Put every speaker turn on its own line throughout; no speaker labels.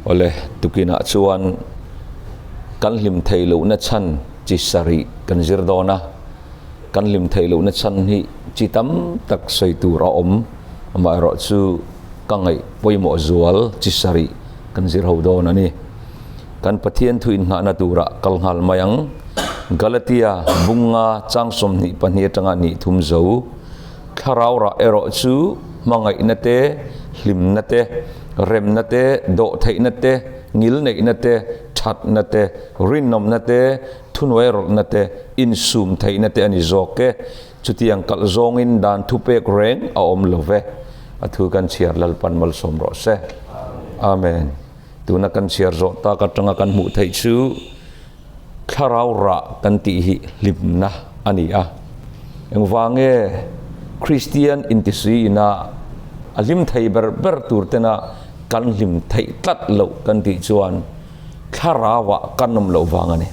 Awle, tukinah chuan kan hlim theih lohna chhan chi sarih kan zir dawn a, kan hlim theih lohna chhan hi chi tam tak sawi tur a awm, amaherawhchu ka ngaih pawimawh zual chi sarih kan zir ho dawn a ni. Kan Pathian thu inngahna turah kal nghal mai ang. Galatia bunga chang 22 atanga nih thum zo. Thlarau rah erawh chu hmangaihna te, hlimna te, remna te, dawhtheihna te, ngilneihna te, thatna te, rinawmna te, thunuairawlhna te, insum theihna te a ni zawk e. Chutiang kalh zawngin dan thupek reng a awm lo ve. A thu kan chhiar Lalpan malsawm rawh se. Amen. Tuna kan chhiar zawh tak atanga kan hmuh theih chu Thlarau rah kan tih hi hlimna a ni a. Engvange Kristian intisui ina a hlim thei ber ber tur tena kan hlim theih tlat loh kan tih chuan thlarauah kan awm loh vang a ni.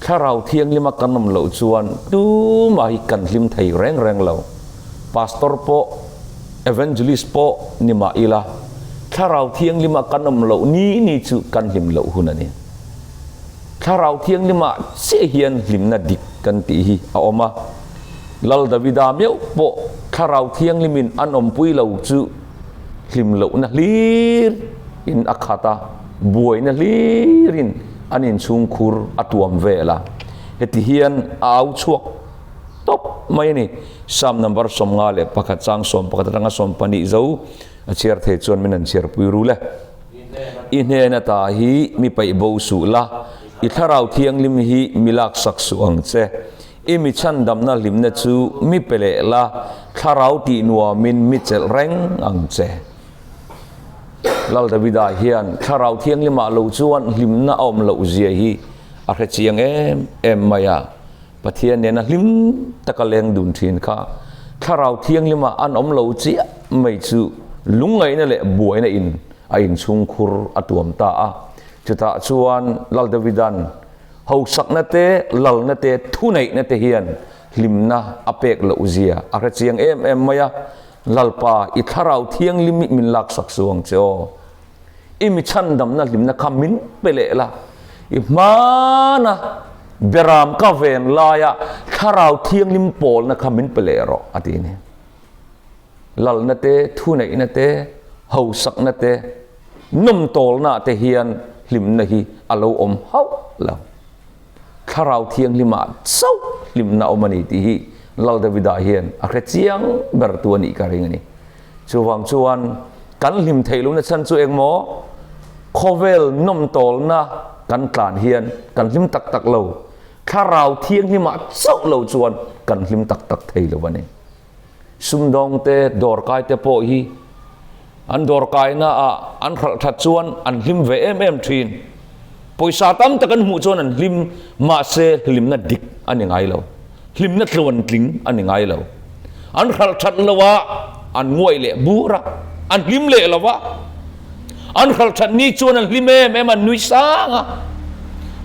Thlarau thianghlima kan awm loh chuan tumah hi kan hlim thei reng reng lo. Pastor pawh, Evangelist pawh ni mah ila Thlarau thianghlima kan awm loh ni ni chu kan hlim loh hun a ni. Thlarau Thianghlimah chiah hian hlimna dik kan tih hi a awm a. Lal Davida meuh pawh Thlarau Thianghlimin an awmpui lo chu hlim lohna hlir in a khat a, buaina hlirin an inchhungkhur a tuam vel a. Heti hian a au chhuak tawp mai a ni. Psalm number 51 chang 11 atanga 12 zo a chhiar thei chuan min han chhiarpui rul e. I hnen ata hi mi paih bo suh la, i Thlarau Thianghlim hi mi laksak suh ang che. I mi chhandamna hlimna chu mi pe leh la, Thlarau tih nuamin mi chelh reng ang che. Lal Davida hian Thlarau Thianghlimah lo chuan hlimna a awm loh zia hi a hre chiang em em mai a. Pathian nena hlim taka leng dun thin kha Thlarau Thianghlima an awm lo chiah mai chu lungngaihna leh buaina in a inchhungkhur a tuam ta a. Chutah chuan Lal Davidan hausakna te, lalna te, thuneihna te hian hlimna a pek loh zia a hre chiang em em mai a, Lalpa, i Thlarau Thianghlim i min laksak suh ang che aw. I mi chhandamna hlimna kha min pe leh la, i hmana beram ka ven laia Thlarau Thianghlim pawlna kha min pe leh rawh, a ti a ni. Lalna te, thuneihna te, hausakna te, nawmtawlna te hian hlimna hi a lo awm hauh lo. Thlarau Thianghlimah chauh hlimna awm a ni tih hi Lal Davida hian a hre chiang bertu a nih ka ring a ni. Chuvang chuan kan hlim theih lohna chhan chu engmaw? Khawvel nawmtawlna kan tlan hian kan hlim tak tak lo. Thlarau Thianghlimah chauh lo chuan kan hlim tak tak thei lo a ni. Sumdawngte, dawrkaite pawh hi an dawrkaina ah an hralh that chuan an hlim ve em em thin. Pawisa tam tak an hmuh chuan an hlim, mahse hlimna dik a ni ngai lo. Hlimna tluantling a ni ngai lo. An hralh that lo a, an nguaih leh bur a, an hlim leh lo a. An hralh that ni chuan an hlim em em, an nui sang a.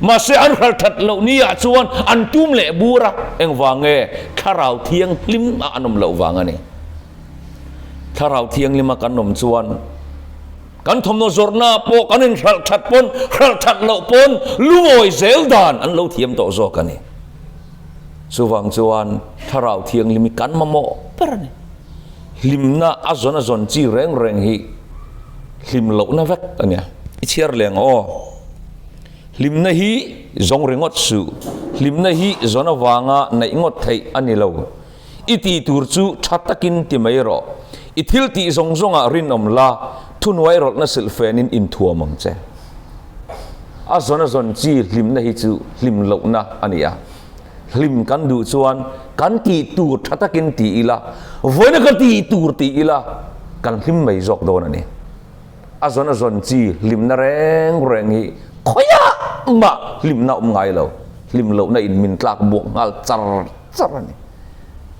Mahse an hralh that loh ni ah chuan an tum leh bur a. Engvang nge? Thlarau Thianghlim ah an awm loh vang a ni. Thlarau Thianghlim a kan awm chuan kan thawmhnaw zawrhna ah pawh kan inhralh that pawn, hralh that loh pawn lungawi zel dan an lo thiam tawh zawk a ni. Chuvang chuan Thlarau Thianghlim hi kan mamawh ber a ni. Hlimna a zawn a zawn chi reng reng hi hlim lohna vek a nia. I chhiar leng aw. Hlimna hi zawng ringawt suh. Hlimna hi zawn avanga neih ngawt theih a ni lo. I tih tur chu tha takin ti mai rawh. I thil tih zawng zawngah rinawm la, thuhnuai rawlhna silhfenin inthuam ang che. A zawn a zawn chi hlimna hi chu hlim lohna a ni a. Hlim kan duh chuan kan tih tur tha takin ti ila, vawiina ka tih tur ti ila kan hlim mai zawk dawn a ni. A zawn a zawn chi hlimna reng reng hi khawiah mah hlimna awm ngai lo. Hlim lohna in min tlak buak nghal char char a ni.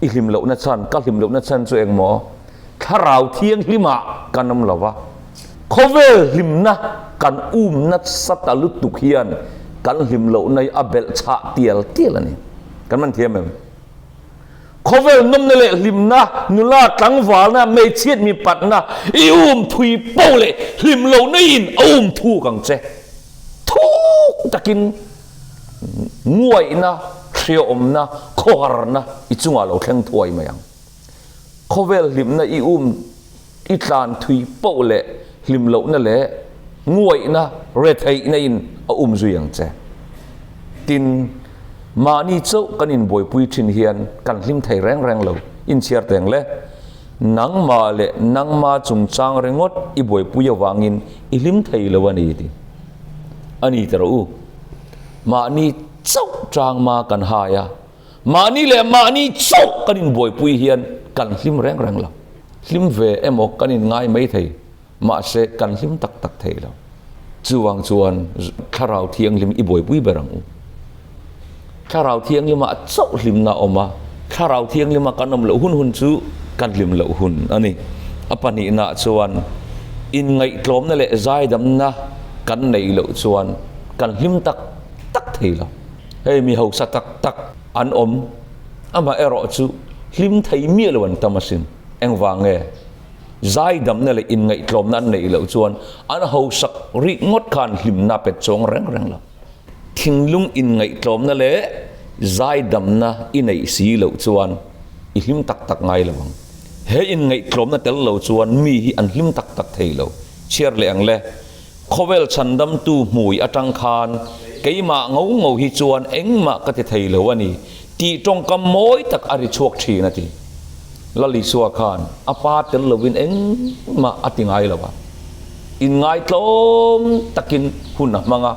I hlim lohna chhan, ka hlim lohna chhan chu engmaw? Thlarau Thianghlimah kan awm lo va, khawvel hlimna kan um nasa ta lutuk hian kan hlim lohna hi a belh chhah tial tial a ni. Kan man thiam em? Khawvel nawmna leh hlimna, nula tlangvalna, hmeichhiat mipatna i um thui poh leh hlim lohna in a um thuk ang che. Thuk takin nguaihna, hriaawmna, khawharna i chungah lo thleng thuai mai ang. Khawvel hlimna i um i tlan thui poh leh hlim lohna leh nguaihna, retheihna in a um zui ang che. Tin, mahni chauh kan inbuaipui thin hian kan hlim thei reng reng lo, inchhiar teng le. Nangmah leh nangma chungchang ringawt i buaipui avangin i hlim thei lo a ni ti a ni ta rawh u. Mahni chauh tangma kan hai a, Mahni leh mahni chauh kan inbuaipui hian kan hlim reng reng lo. Hlim ve emaw kan inngai mai thei, mahse kan hlim tak tak thei lo. Chuvang chuan Thlarau Thianghlim i buaipui ber ang u. Thlarau Thianghlimah chauh hlimna a awm a, Thlarau Thianghlima kan awm loh hun hun chu kan hlim loh hun a ni. A pahnihnaah chuan inngaihtlawmna leh zaidamna kan neih loh chuan kan hlim tak tak thei lo. Hei mi hausa tak tak an awm, amah erawh chu hlim thei miah lo an tam asin. Engvang nge? Zaidamna leh inngaihtlawmna an neih loh chuan an hausak rih ngawt khan hlimna pet chuang reng reng lo. Thinlung inngaihtlawmna leh zaidamna i neih si loh chuan i hlim tak tak ngai lo ang. He inngaihtlawmna tel lo chuan mi hi an hlim tak tak thei lo. Chhiar leh ang le. Khawvel chhandamtu hmui atang khan keimah ngo ngo hi chuan engmah ka ti thei lo a ni tih tawngkam mawi tak a ri chhuak thin a ti. Lal Isua khan a pa tel lovin engmah a ti ngai lo a, inngaihtlawm takin hun a hmang a,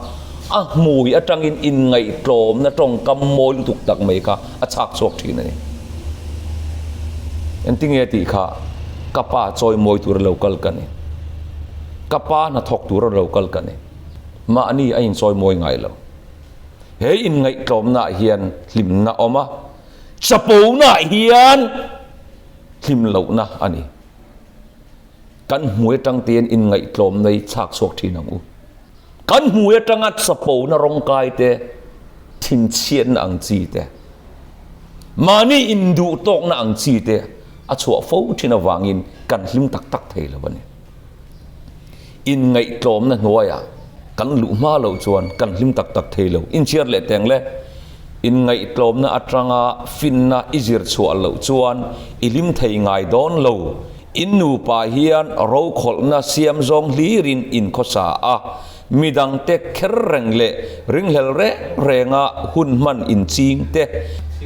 a hmui atangin inngaihtlawmna tawngkam mawi lutuk tak mai kha a chhak chhuak thin a ni. Engtinge tih kha ka pa chawimawi tura lo kal ka ni. Ka pa hnathawk tura lo kal ka ni. Mahni a inchawimawi ngai lo. He inngaihtlawmnaah hian hlimna a awm a, chaponaah hian hlim lohna a ni. Kan hmui atang te hian inngaihtlawmna hi chhak chhuak thin ang u. Kan hmui atanga chapona rawngkai te, thinchhiatna ang chi te, mahni induhtawkna ang chi te a chhuah fo thin avangin kan hlim tak tak thei lo a ni. Inngaihtlawmna hnuaiah kan luh hma loh chuan kan hlim tak tak thei lo. Inchhiar leh teng le, inngaihtlawmna atanga finna i zir chhuah loh chuan i hlim thei ngai dawn lo. In nupa hian rokhawlhna siam zawng hlirin in khawsa a, midangte kher reng leh ringhlel reng renga hun hman in ching te,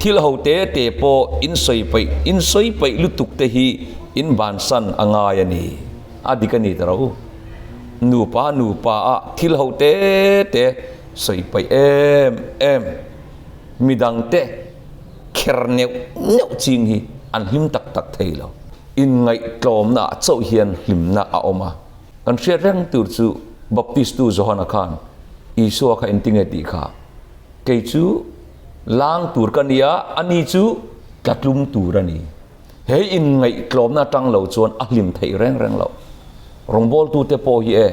thil ho te te pawh in sawi peih in sawi peih lutuk te hi in bansan a ngai a ni. A dik a ni ta ro. Nupa nupa a thil ho te te sawi peih em em, midangte kher neuh neuh ching hi an hlim tak tak thei lo. Inngaihtlawmna ah chauh hian hlimna a awm a. Kan hriat reng tur chu Baptistu Johana khan Isua kha engtinge tih kha, Kei chu lang tur ka nia, ani chu tlatlum tur a ni. He inngaihtlawmna atang lo chuan a hlim theih reng reng loh. Rawngbawltute pawh hi e,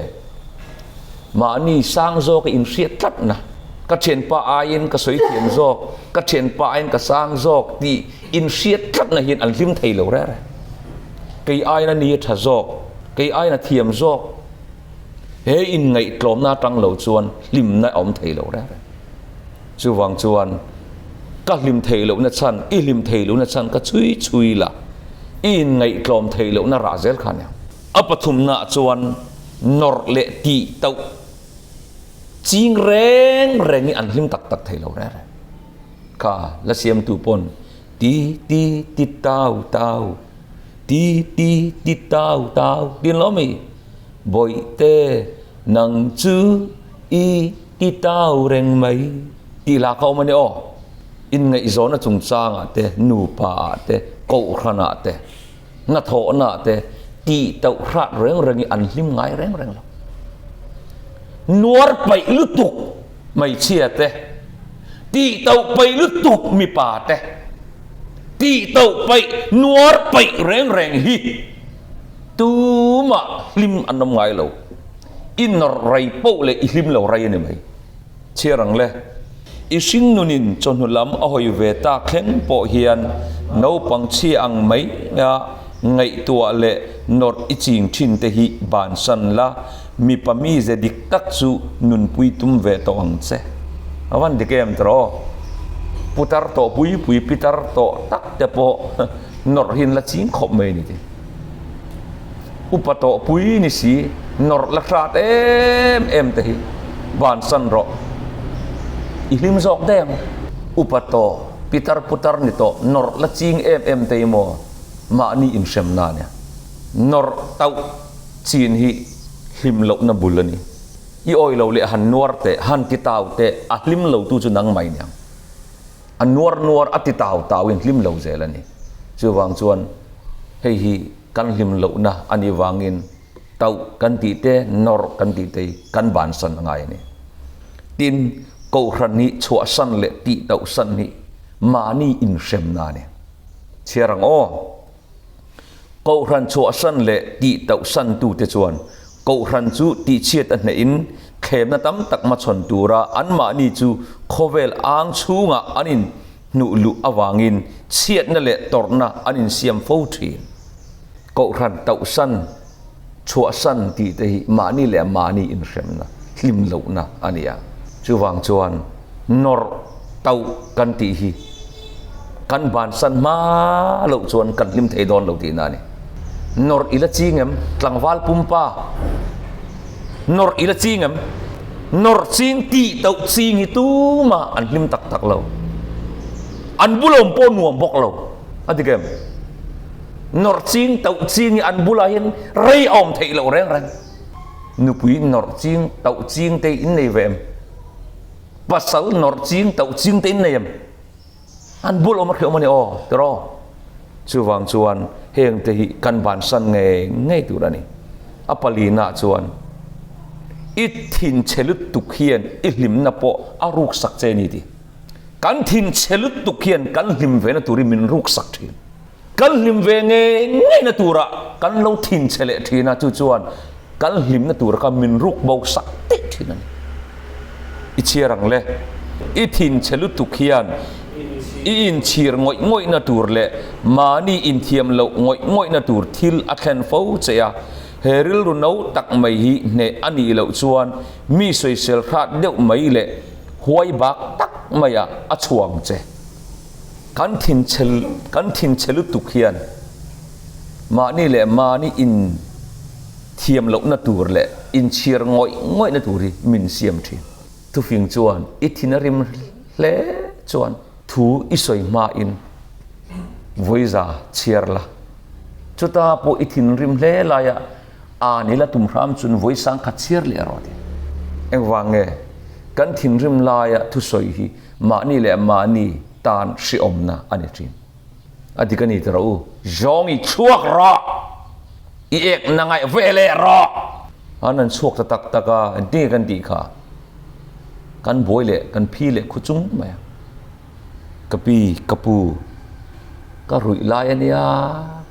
mahni sang zawka inhriat tlatna, ka thianpa aiin ka sawi thiam zawk, ka thianpa aiin ka sang zawk tih inhriat tlatna hian an hlim thei lo reng reng. Kei aiin a ni a tha zawk, kei aiin a thiam zawk. He inngaihtlawmna atang lo chuan hlimna a awm thei lo reng reng. Chuvang chuan ka hlim theih lohna chhan, i hlim theih lohna chhan ka chhui chhui la, i inngaihtlawm theih lohna rah zel kha nia. A pathumnaah chuan nawrh leh tih tauh ching reng reng hi an hlim tak tak thei lo reng reng. Kha la siamtu pawn ti ti ti tau tau, ti ti ti tau tau tiin lo mi? Bawihte nang chu i ti tau reng mai tih lah kha awm a ni aw. Inngaihzawnna chungchangah te, nupa ah te, kohhran ah te, hnathawhna ah te tih tauh hrat reng reng hi an hlim ngai reng reng lo. Nuar paih lutuk hmeichhia te, tih tauh paih lutuk mipa te, tih tauh paih, nuar paih reng reng hi tumah hlim an awm ngai lo. I nawrh rei poh leh i hlim lo rei a ni mai. Chhiar ang le. I hringnunin chawhnu lam a hawi ve tak thleng pawh hian Naupang chhia ang mai a ngaihtuah leh nawrh i ching thin te hi bansan la, mipa mize dik tak chu nunpui tum ve tawh ang che. A van dik em tawh? Putar tawh pui pui pitar tawh tak te pawh nawrh hi an la ching khawp mai a ni ti. Upa tawh pui ni si, nawrh la hrat em em te hi bansan rawh. I hlim zawk daih ang. Upa tawh, pitar putar ni tawh, nawrh la ching em em te hi maw mahni inhremna a nia. Nawrh tauh chin hi hlim lohna bul a ni. I awi lo leh han nuar teh, han ti tau teh, a hlim lo tu chu nangmah i ni ang. A nuar nuar a ti tau tau in hlim lo zel a ni. Chuvang chuan hei hi kan hlim lohna a nih vangin tauh kan tih te, nawrh kan tih te hi kan bansan a ngai a ni. Tin, kohhran hi chhuahsan leh tih tauhsan hi mahni inhremna a ni. Chhiar ang aw. Kohhran chhuahsan leh tih tauhsan tute chuan kohhran chu tihchhiat a hnehin thlemna tam tak hmachhawn tura anmahni chu khawvel ang chhungah an in hnuh luh avangin chhiatna leh tawrhna an insiam fo thin. Kohhran tauhsan, chhuahsan tih te hi mahni leh mahni inhremna, hlim lohna a ni a. Chuvang chuan nawrh tauh kan tih hi kan bansan hma loh chuan kan hlim thei dawn lo tihna a ni. Nawrh i la ching em? Tlangval pumpa nawrh i la ching em? Nawrh ching tih tauh ching hi tumah an hlim tak tak lo. An bulawm pawh nuam bawk lo. A dik em? Nawrh ching tauh ching hi an bulah hian rei a awm theih loh reng reng. Nupui nawrh ching tauh ching te in nei ve em? Pasal nawrh ching tauh ching te in nei em? An bul awm a hriawm a ni aw tiraw? Chuvang chuan heng te hi kan bansan ngei ngei tur a ni. A palina chuan i thinchhe lutuk hian i hlimna pawh a ruksak che a ni tih. Kan thinchhe lutuk hian kan hlim ve na turin min ruksak thin. Kan hlim ve ngei ngei na turah kan lo thinchhe leh thin a, chu chuan kan hlimna tura kha min ruk bo sak daih thin a ni. I chhiar ang le, i thinchhe lutuk hian i inchhir ngawih ngawihna tur leh mahni inthiam loh ngawih ngawihna tur thil a thlen fo che a, he rilru no tak mai hi hneh a nih loh chuan mi sawisel hrat deuh mai leh huai bak tak maiah a chhuang che. Kan thinchhe kan thinchhe lutuk hian mahni leh mahni in thiam lohna tur leh inchhir ngawih ngawihna tur hi min siam thin. Thufing chuan i thin a rim hle chuan thu i sawi hmain vawiza chhiar la. Chuta pawh i thinrim hle laia An ila tum hram chun vawi sang khat chhiar leh rawh ti. Engvang nge kan thinrim laia thusawi hi mahni leh mahni tan hriawmna a ni thin. A dik a ni ti rawh u. Zawng i chhuak rawh! I ek na ngaih ve leh rawh! An an chhuak ta tak tak a, engtin nge kan tih kha? Kan buai leh kan phi leh khu chung mai a. Ka pi, ka pu, ka ruih lai a nia,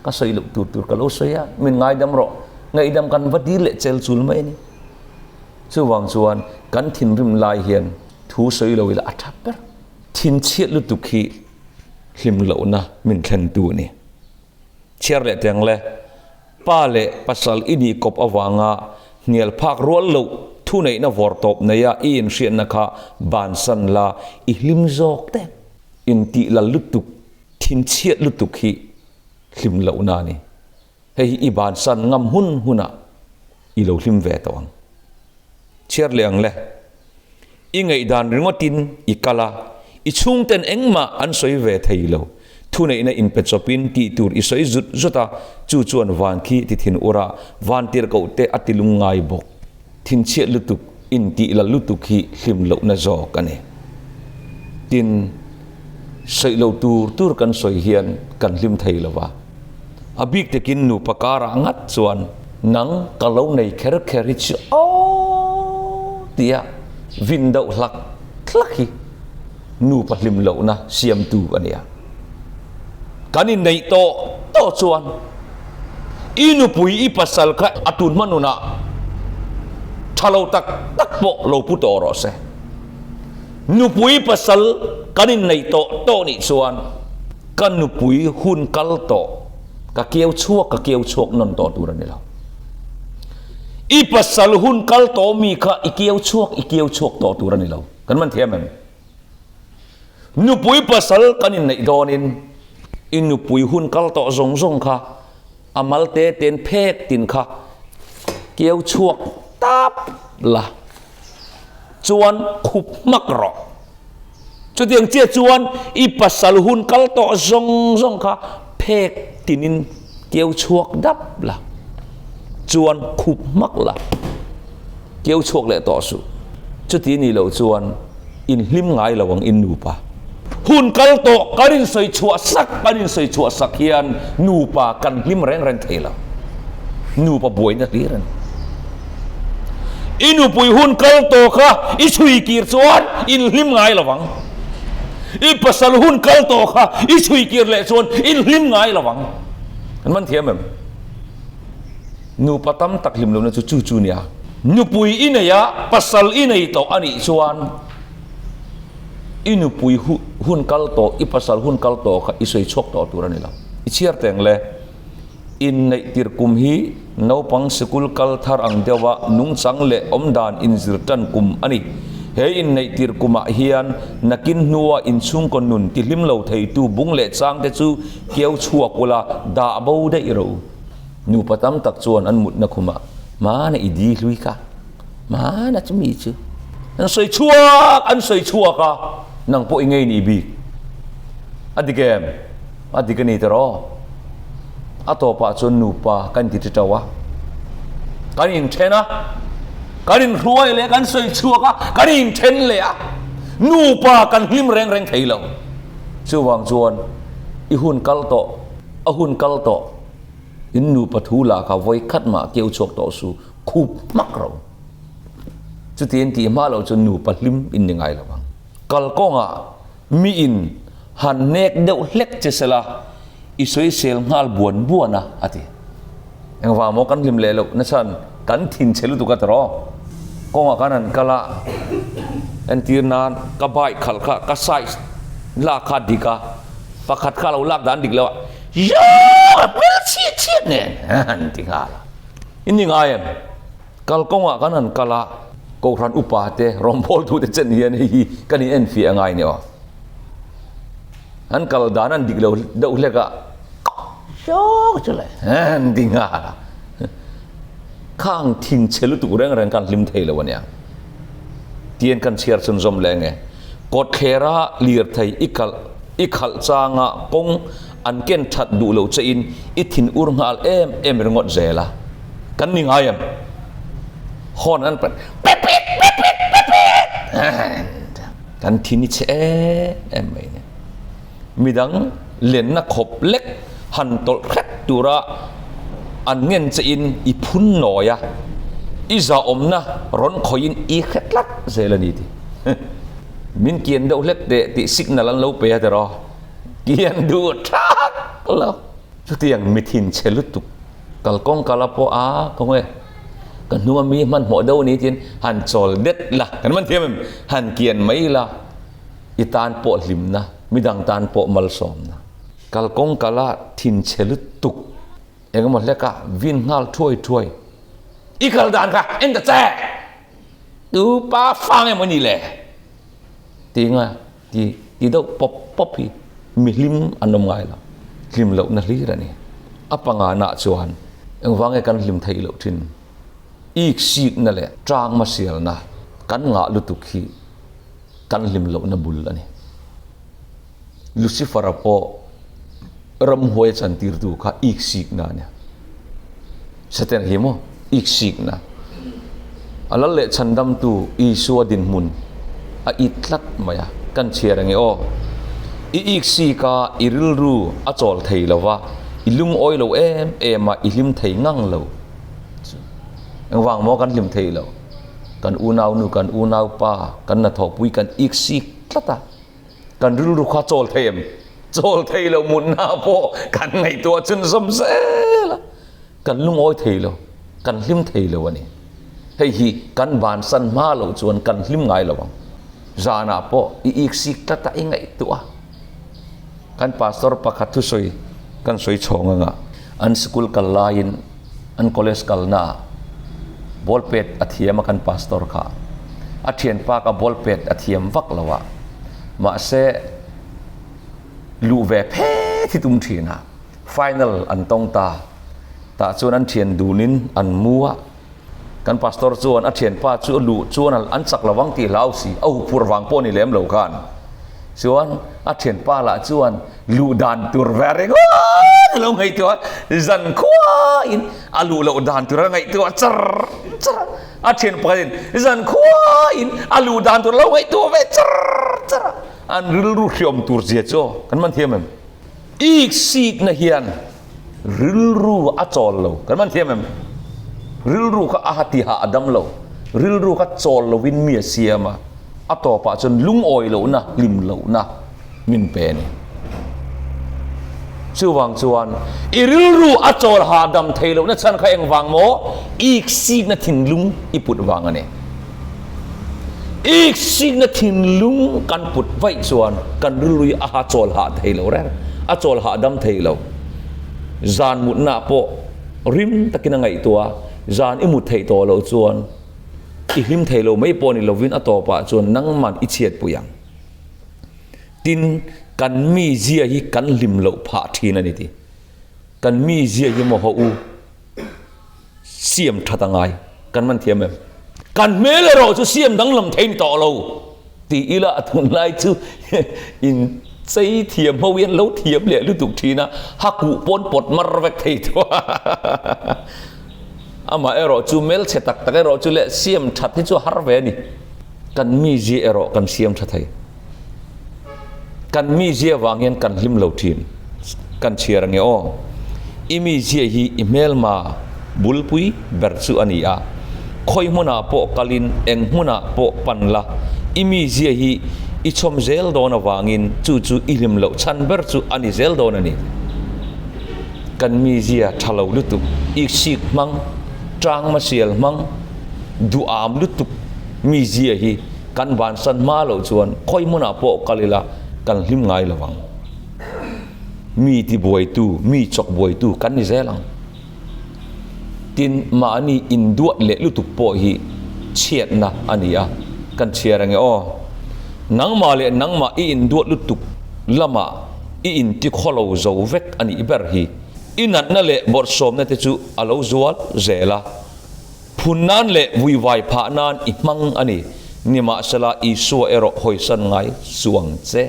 ka sawi loh tur tur ka lo sawi a, min ngaidam rawh, ngaihdam kan va dil leh chel chul mai a ni. Chuvang chuan kan thinrim lai hian thu sawi lo ila a tha ber. Thinchhiat lutuk hi hlim lohna min thlentu a ni. Chhiar leh teng le, pa leh pasal i nih kawp avanga hnial phak rual loh thuneihna vawr tawp neia i inhriatna kha bansan la i hlim zawk te intih lal lutuk, thinchhiat lutuk hi hlim lohna a ni. Hei hi i bansan ngam hun hunah i lo hlim ve tawh ang. Chhiar leh ang le. I ngaihdan ringawtin i kal a, i chhungten engmah an sawi ve thei lo. Thuneihna inpe chawpin tih tur i sawi zut zut a, chu chuan van khi ti thin ur a, van tirhkoh te a ti lungngai bawk. Thinchhiat lutuk, intih lal lutuk hi hlim lohna zawk a ni. Tin, sawi lo tur tur kan sawi hian kan hlim thei lo va. A bik takin nupa karah ngat chuan nang ka lo nei kher kher hi chu aw tia vin deuh hlak hlak hi nupa hlim lohna siamtu a nia. Kan inneih tawh tawh chuan i nupui i pasal kha a tun hma nunah tha lo tak tak pawh lo pu tawh rawh se. Nupui pasal kan inneih tawh tawh nih chuan. Ka nupui hun kal tawh ka keu chhuak ka keu chhuak nawn tawh tur a ni lo. I pasal hun kal tawh mi kha i keu chhuak i keu chhuak tawh tur a ni lo. Kan man thiam em? Nupui pasal kan inneih dawnin i nupui hun kal tawh zawng zawng kha a mal te ten phek tin kha keu chhuak tap la chuan khup hmak rawh. Chutiang chiah chuan i pasal hun kal tawh zawng zawng kha phek tinin keu chhuak dap la, chuan khup hmak la, keu chhuak leh tawh suh. Chuti ni loh chuan in hlim ngai lo ang in nupa. Hun kal tawh kan insawi chhuah sak kan insawi chhuah sak hian nupa kan hlim reng reng thei lo. Nupa buaina hlir a ni. I nupui hun kal tawh kha i chhui kir chuan in hlim ngai lo ang. I pasal hun kal tawh kha i chhui kir leh chuan in hlim ngai lo ang. An man thiam em? Nupa tam tak hlim lohna chu chu chu nia. Nupui i nei a, pasal i nei tawh a nih chuan i nupui hun kal tawh, i pasal hun kal tawh kha i sawi chhuak tawh tur a ni lo. I chhiar teng le. Inneih tir kum hi naupang sikul kal thar ang deuha nungchang leh awmdan inzir tan kum a ni. He inneih tir kumah hian nakin hnua inchhungkaw nun tihlim lo theitu bung leh changte chu keu chhuak ula dah bo daih ro. Nupa tam tak chuan an mutna khumah, Hmana i di hlui kha, hmana chu mi chu an sawi chhuak, an sawi chhuak a, nang pawh i ngei ni bik. A dik em? A dik a ni tiraw? A tawpah chuan nupa kan inti ṭiṭo a, kan inṭhen a, kan inhruai leh kan sawi chhuak a, kan inṭhen leh a, nupa kan hlim reng reng thei lo. Chuvang chuan i hun kal tawh, a hun kal tawh, in nupa thu lah kha vawi khat mah keu chhuak tawh su, khup hmak ro. Chuti an tih hma loh chuan nupa hlim in ni ngai lo ang. Kalkawngah Miin han nek deuh hlek che sela i sawisel nghal buan buan a, a ti. Engvang maw kan hlim leh loh nachhan kan thin che lutuk a tiraw? Kawngah kan han kal a, entir nan ka bike khalh kha ka size lak kha dik a, pakhat kha lo lak dan dik lo a, Yoo! A hmel chhiat chhiat nen han ti nghal a. In ni ngai em? Kalkawngah kan han kal a, Kohhran upa te, rawngbawltute chen hian hei hi kan in enfiah a ngai ni aw. An kal dan an dik lo deuh hlek a, Hawk chu le an ti nghal a. Khang thinchhe lutuk reng reng kan hlim thei lo ania. Tian kan chhiar chhunzawm leh nge. Kawtthlera lirthei i kalh i khalh changa kawng an ken that duh lo che in i thin ur nghal em em ringawt zel a. Kan ni ngai em? Horn an pet pet pet pet pet pet pet kan thin i chhe em em mai ni. Midang lenna khawp lek han tawlh hret tura an ngen che in i phun nawi a, i zahawmna rawn khawih in i hre tlat zel a ni ti. Min kian deuh hlek teh tih signal an lo pe a tiraw? Kian duh thak lo. Chutiang mi thin chhe lutuk kalkawng kala pawh a khawnge ka hnunga mi hmanhmawh deuh a ni tiin han chawl det la kan man thiam em han kian mai la i tan pawh hlimna midang tan pawh malsawmna kalkawng kala thin chhe lutuk engemaw hleka vin nghal thuai thuai i kal dan kha en ta che tu pa fang emaw ni le tinga Ti ti deuh pawp pawp hi mi hlim an awm ngai lo, hlim lohna hlir a ni. A pangana chuan engvang nge kan hlim theih loh thin? Ik sikna leh tang hmasialna kan ngah lutuk hi kan hlim lohna bul a ni. Lucifer-a pawh ramhuai a chantirtu kha ik sikna a nia. Satan hi maw ik sikna a lal leh chhandamtu Isua dinhmun a it tlat mai a, kan chhiar ange aw. I ik sik a, i rilru a chawl thei lo va, i lungawi lo em em a, i hlim thei ngang lo. Engvang maw kan hlim thei lo? Kan unaunu, kan unaupa, kan hnathawhpui kan ik sik tlat a. Kan rilru kha chawl thei em? Chawl thei lo mutna pawh kan ngaihtuah chhunzawm zel a, kan lungawi thei lo, kan hlim thei lo a ni. Hei hi kan bansan hma loh chuan kan hlim ngai lo ang. Zanah pawh i iksik tlat a, i ngaihtuah a. Kan pastor pakhat thusawi kan sawi chhawng anga an sikul kal laiin an college kalnaah ball pet a thiam a kan pastor kha a thianpa ka ball pet a thiam vak lo a mahse luh ve phet hi tum thin a final an tawng ta tah chuan an thian dunin an mu a kan pastor chuan a thianpa chu a luh chuan an chak lo vang tih hlau si a huphur vang pawh ni lem lo khan chuan a thianpa lah chuan luh dan tur ve ringawt a lo ngaihtuah a, zan khuain a luh loh dan tur a ngaihtuah char char a, a thian pakhatin zan khuain a luh dan tur a lo ngaihtuah ve char char a, an rilru hriawm tur zia chu kan man thiam em? Ik sikna hian rilru a chawl lo kan man thiam em? Rilru kha a ha tihah a dam lo, rilru kha chawl lovin mi a siam a, a tawpah chuan lungawi lohna, hlim lohna min pe a ni. Chuvang chuan i rilru a chawl hahdam thei lohna chhan kha engvang maw? Ik sikna thinlung i put vang a ni. Ik sikna thinlung kan put vaih chuan kan rilru hi a ha chawl hah thei lo reng, a chawl hahdam thei lo. Zan mutna pawh rim takin a ngaihtuah a, zan i mut theih tawh loh chuan i hlim thei lo mai pawh ni lovin a tawpah chuan nangman i chhiatpui ang. Tin, kan mizia hi kan hlim loh phah thin a ni ti. Kan mizia hi maw haw u siam that a ngai. Kan man thiam em? Kan hmel erawh chu siam danglam thei ni tawh lo ti ila a tunlai chu in chei thiam ho hian lo thiam leh lutuk thin a, ha kuh pawn pawt mar vek thei tawh a. Amah erawh chu hmelchhe tak tak erawh chu leh siam that hi chu a har ve a ni. Kan mizia erawh kan siam tha thei. Kan mizia vang hian kan hlim lo thin. Kan chhiar ange aw. I mizia hi i hmelma bulpui ber chu a ni a. Khawi hmunah pawh kalin eng hmunah pawh pan la, i mizia hi i chhawm zel dawn avangin chu chu i hlim loh chhan ber chu a ni zel dawn a ni. Kan mizia tha lo lutuk, iksik hmang, tangmasial hmang, duham lutuk mizia hi kan bansan hma loh chuan khawi hmunah pawh kal ila kan hlim ngai lo ang. Mi tibuaitu, mi chawk buaitu kan ni zel ang. Tin, mahni induat leh lutuk pawh hi chhiatna a ni a, kan chhiar ange aw. Nangmah leh nangmah i induat lutuk lamah i intikhawlo zo vek a nih ber hi. I natna leh bawrhsawmna te chu a lo zual zel a. Phun nan leh vuivai phah nan i hmang a ni. Nimahsela Isua erawh hawisan ngai chuang che.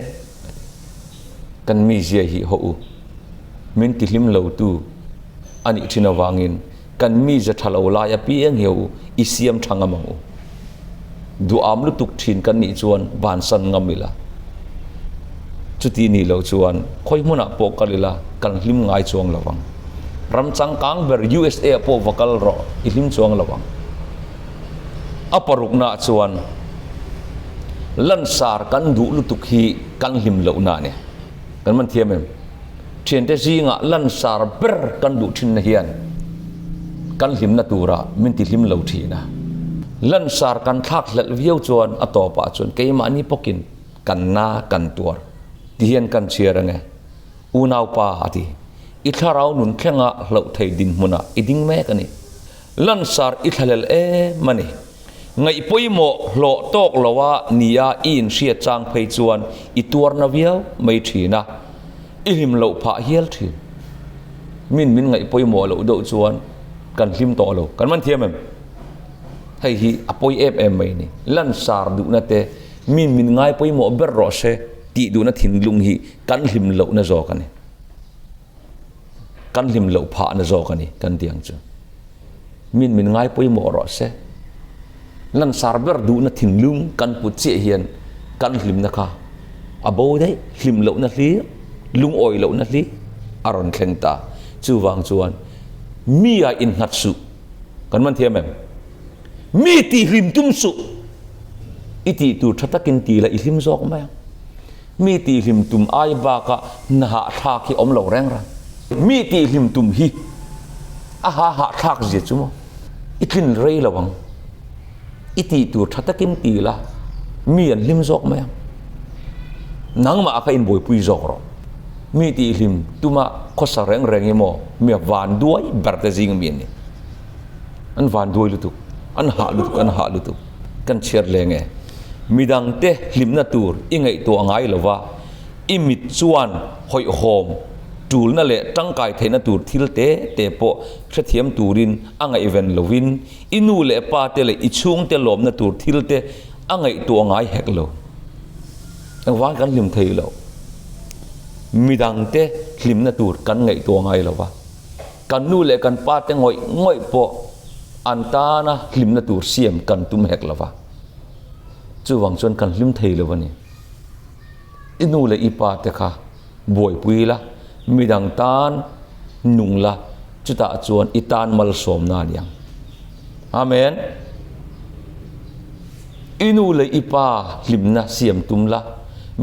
Kan mizia hi haw u. Min tihlim lotu a nih thin avangin kan mize tha lo lai apiang hi haw u, i siam tha ngam ang u. Duham lutuk thin kan nih chuan vansan ngam ila. Chuti nih loh chuan khawi hmunah pawh kal ila kan hlim ngai chuang lo ang. Ram changkang ber USA ah pawh va kal rawh i hlim chuang lo ang. A paruknaah chuan lansar kan duh lutuk hi kan hlim lohna a ni. Kan man thiam em? Thiante zingah lansar ber kan duh thinna hian kan hlimna turah min ti hlim lo thin a. Lansar kan thlak hlelh viau chuan a tawpah chuan keimahni pawkin kan na kan tuar ti hian kan chhiar ange. Unaupa a ti. I thlarau nun thlenga hlauh thei dinhmunah i ding mek a ni. Lansar i thlahlel em a ni. Ngaih pawimawh hlawh tawk loa nia i inhriat chang phei chuan i tuarna viau mai thin a, i hlim loh phah hial thin. Min min ngaih pawimawh loh deuh chuan kan hlim tawh lo. Kan man thiam em? Hei hi a pawi em em mai a ni. Lansar duhna te min min ngai pawimawh ber rawh se tih duhna thinlung hi kan hlim lohna zawk a ni. Kan hlim loh phahna zawk a ni kan tih ang chu. Min min ngai pawimawh rawh se. Lansar ber duhna thinlung kan put chiah hian kan hlimna kha a bo daih, hlim lohna hlir, lungawi lohna hlir a rawn thleng ta. Chuvang chuan mi ah innghat suh kan man thiam em? Mi tih hlim tum suh. I tih tur tha takin ti la i hlim zawk mai ang. Mi tih hlim tum ai baka hna hahthlak hi awm lo reng reng. Mi tih hlim tum hi a ha hahthlak zia chu maw i tlin rei lo ang. I tih tur tha takin ti la mi an hlim zawk mai ang. Nangmah kha inbuaipui zawk rawh. Mi tihhlim tuma khawsa reng reng hi maw mi a vanduai ber te zing ami an ni. An vanduai lutuk, an hah lutuk, an hah lutuk. Kan chhiar leng e. Midangte hlimna tur i ngaihtuah ngai lo va, i mit chuan hawihhawm tulna leh tangkai theihna tur thil te te pawh hrethiam turin a ngaihven lovin i nu leh pa te leh i chhungte lawmna tur thil te a ngaihtuah ngai hek lo. Engvang kan hlim thei lo. Midangte hlimna tur kan ngaihtuah ngai lo va. Kan nu leh kan pa te ngawih ngawih pawh an tana hlimna tur siam kan tum hek lo va. Chuvang chuan kan hlim thei lo a ni. I nu leh i pa te kha buaipui la, midang tan nung la, chutah chuan i tan malsawmna a ni ang. Amen. I nu leh i pa hlimna siam tum la,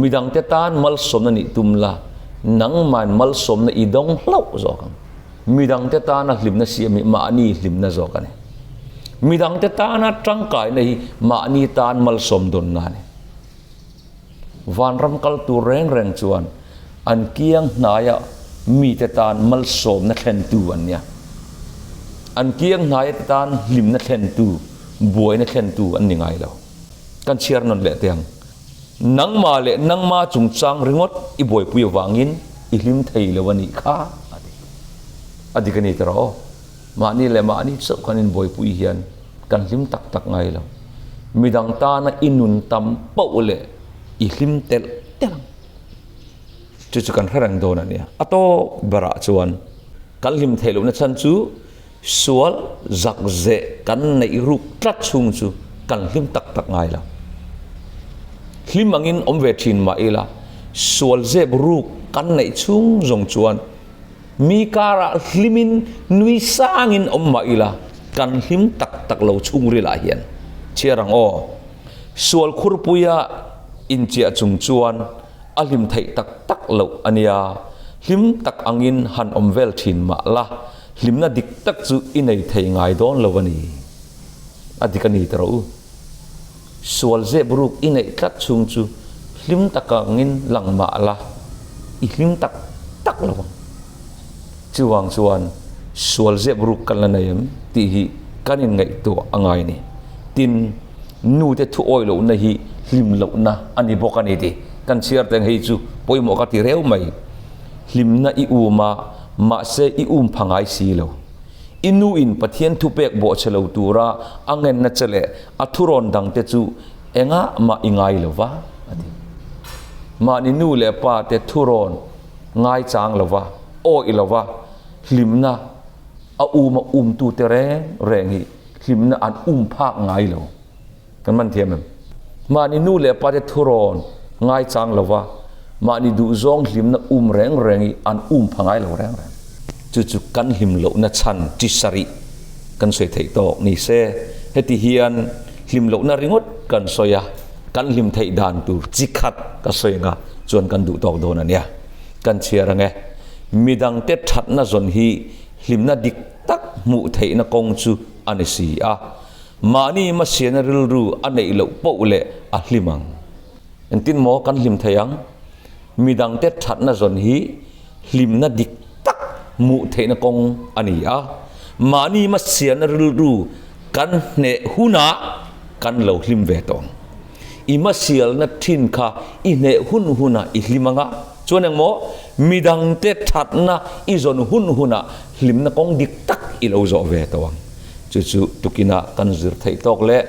midangte tan malsawmna nih tum la, nangman malsawmna i dawng hlauh zawk ang. Midangte tana hlimna siam hi mahni hlimna zawk a ni. Midangte tana tangkaina hi mahni tan malsawm dawnna a ni. Vanram kal tur reng reng chuan an kiang hnaia mite tan malsawmna thlentu an nia. An kiang hnaia te tan hlimna thlentu, buaina thlentu an ni ngai lo. Kan chhiar nawn leh teh ang. Nangmah leh nangma chungchang ringawt i buaipui avangin i hlim thei lo a nih kha a ti. A dik a ni tawh aw. Mahni leh mahni chauh kan inbuaipui hian kan hlim tak tak ngai lo. Midang tana i nun tam poh leh i hlim telh telh ang. Chu chu kan hre reng dawn a nia. A tawp berah chuan kan hlim theih lohna chhan chu sual zak zeh kan neih ruk tlat chhung chu kan hlim tak tak ngai lo. Hlim angin awm ve thin mah ila sual zep ruk kan neih chhung zawng chuan Mi karah hlimin nui sangin awm mah ila kan hlim tak tak lo chhungrilah hian chhiar ang aw. Sual khurpuia inchiah chung chuan a hlim theih tak tak loh a nia. Hlim tak angin han awm vel thin mah la, hlimna dik tak chu i nei thei ngai dawn lo a ni. A dik a ni ta rawh u. Sual zep ruk i neih tlat chhung chu hlim tak angin lang mah la, i hlim tak tak lo ang. Chuvang chuan sual zep ruk kan la nei em tih hi kan inngaihtuah a ngai a ni. Tin, nute thu awih lohna hi hlim lohna a ni bawk a ni tih kan chhiar teng hei chu pawimawh ka ti reu mai. Hlimna i um a, mahse i um pha ngai si lo. I nu in Pathian thupek bawhchhe lo tura a ngenna che leh a thurawn dangte chu engah mah i ngai lo va, a ti. Mahni nu leh pa te thurawn ngaichang lo va, awih lo va, hlimna a um a umtute reng reng hi hlimna an um phak ngai lo. Kan man thiam em? Mahni nu leh pate thurawn ngaichang lova mahni duhzawng hlimna um reng reng hi an um pha ngai lo reng reng. Chu chu kan hlim lohna chhan chi sarih kan sawi theih tawk ni se. Heti hian hlim lohna ringawt kan sawi a, kan hlim theih dan tur chi khat ka sawi anga chuan kan duh tawk dawn a nia. Kan chhiar ang e. Midangte thatna zawn hi hlimna dik tak hmuh theihna kawng chu a ni si a. Mahni hmasiana rilru a neih loh poh leh a hlim ang. Engtin maw kan hlim thei ang? Midangte thatna zawn hi hlimna dik tak hmuh theihna kawng a ni a. Mahni hmasiana rilru kan hneh hunah kan lo hlim ve tawh ang. I hmasialna thin kha i hneh hun hunah i hlim ang a. Chuan engmaw? Midangte thatna i zawn hun hunah hlimna kawng dik tak i lo zawh ve tawh ang. Chu chu tukinah kan zir theih tawk leh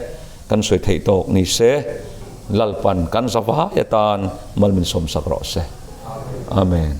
kan sawi theih tawk ni se, Lalpan kan zavai atan mal min sawmsak rawh se. Amen.